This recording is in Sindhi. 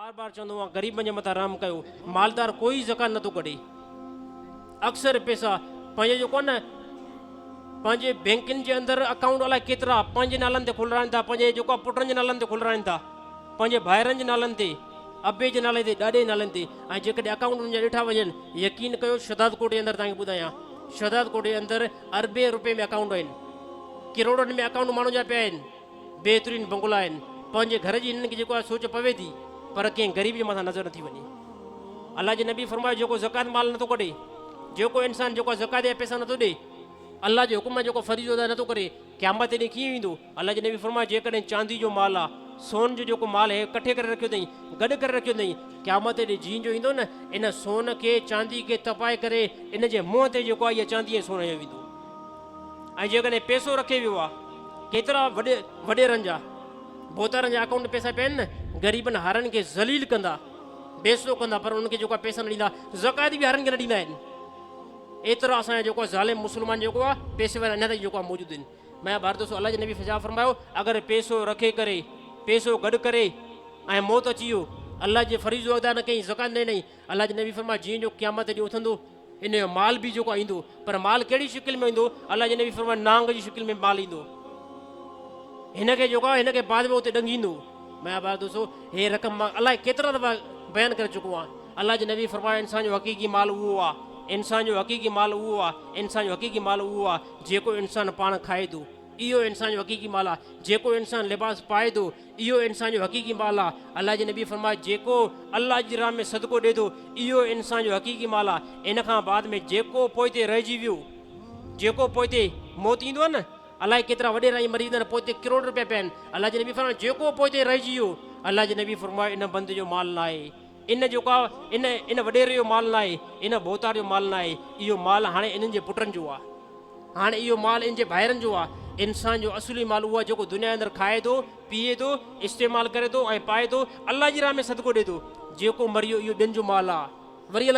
بار بار چوندو آهيان غريبن جي مٿان رحم ڪيو، مالدار ڪوئي زڪوات نٿو ڪڍي، اڪثر پيسا پنهنجي جيڪو آهي نه پنهنجي بينڪن جي اندر اڪائونٽ الائي ڪيترا پنهنجي نالن تي کولرائن ٿا، پنهنجي جيڪو آهي پٽن جي نالن تي کولرائن ٿا، پنهنجي ڀائرن جي نالن تي، ابي جي نالي تي، ڏاڏي جي نالن تي ۽ جيڪڏهن اڪائونٽ انهن جا ڏٺا وڃن يقين ڪيو شهدادڪوٽ جي اندر توهان کي ٻڌايان شهدادڪوٽ جي اندر اربين روپين ۾ اڪائونٽ آهن، ڪروڙن ۾ اڪائونٽ ماڻهن جا پيا آهن. بهترين بنگلا آهن، پنهنجي گهر جي هنن کي جيڪو آهي سوچ پوي ٿي پر ڪنهن غريب جي مٿان نظر نٿي وڃي. الله جي نبي فرمايو جيڪو زڪوات مال نٿو ڪڍي، جيڪو انسان جيڪو آهي زڪوات جا پئسا نٿو ڏي، الله جي حڪم جيڪو فريضو ادا نٿو ڪري، قيامت ڏينهن ڪيئن ايندو؟ الله جي نبي فرمايو جيڪڏهن چاندي جو مال آهي، سون جو جيڪو مال هي ڪٺي ڪري رکيو اٿئي، گڏ ڪري رکيو اٿئي، قيامت ڏينهن جيئن جو ايندو نه ان سون کي چاندي کي تپائي ڪري ان جي منهن تي جيڪو آهي اها چاندي ۽ سون هنيو ويندو. ۽ جيڪڏهن پئسو رکي ويو آ ڪيترا وڏي وڏيرن جا ڀوتارن جا اڪائونٽ ۾ پئسا پيا آهن نه غريبن هارن کي ذليل ڪندا بيستو ڪندا پر انهن کي جيڪو پئسا نه ڏيندا زڪوات به هارن کي نه ڏيندا آهن ايترا اسان جا جيڪو ظالم مسلمان جيڪو آ پئسي وارا اڃا تائين جيڪو آ موجود آهن ميان ڀارت دوستو الله جي نبي فضا فرمايو اگر پئسو رکي ڪري پئسو گڏ ڪري ۽ موت اچي ويو الله جي فريضو ادا نه ڪئي زڪوات نه ڏنئي الله جي نبي فرمايو جيئن جو قيامت ڏينهن اٿندو ان جو مال به جيڪو ايندو پر مال ڪهڙي شڪل ۾ ايندو؟ الله جي نبي فرمايو نانگ جي شڪل ۾ مال ايندو. هن کي جيڪو آهي هن کي بعد ۾ اتي ڏنگيندو. ميان بار دوستو هي رقم مان الائي ڪيترا دفعا بيان ڪري چڪو آهيان. الله جي نبي فرمايو انسان جو حقيقي مال اهو آهي، انسان جو حقيقي مال اهو آهي، انسان جو حقيقي مال اهو آهي جيڪو انسان پاڻ کائي ٿو. اهو انسان جو حقيقي مال آهي. جيڪو انسان لباس پائي ٿو، اهو انسان جو حقيقي مال آهي. الله جي نبي فرمايو، جيڪو الله جي راهه ۾ صدقو ڏئي ٿو، اهو انسان جو حقيقي مال آهي. ان کان بعد ۾ جيڪو پوئتي رهجي ويو، جيڪو پوئتي موت ايندو آهي نه، الائي ڪيترا وڏيرا ائين مري ويندا آهن، پوئتي ڪروڙ روپيا پيا آهن. الله جي نبي فرمايو، جيڪو پوئتي رهجي ويو، الله جي نبي فرمايو، ان بندي جو مال ناهي. ان جيڪو آهي، ان ان وڏيري جو مال ناهي، ان ڀوتار جو مال ناهي، اهو مال هاڻي انهن جي پٽن جو آهي. هاڻي اهو مال ان جي ڀائرن جو آهي. انسان جو اصلي مال اهو آهي جيڪو دنيا اندر کائي ٿو، پيئي ٿو، استعمال ڪري ٿو ۽ پائي ٿو، الله جي راهه ۾ صدقو ڏئي ٿو. جيڪو مري ويو اهو ٻين جو مال آهي. وري الله.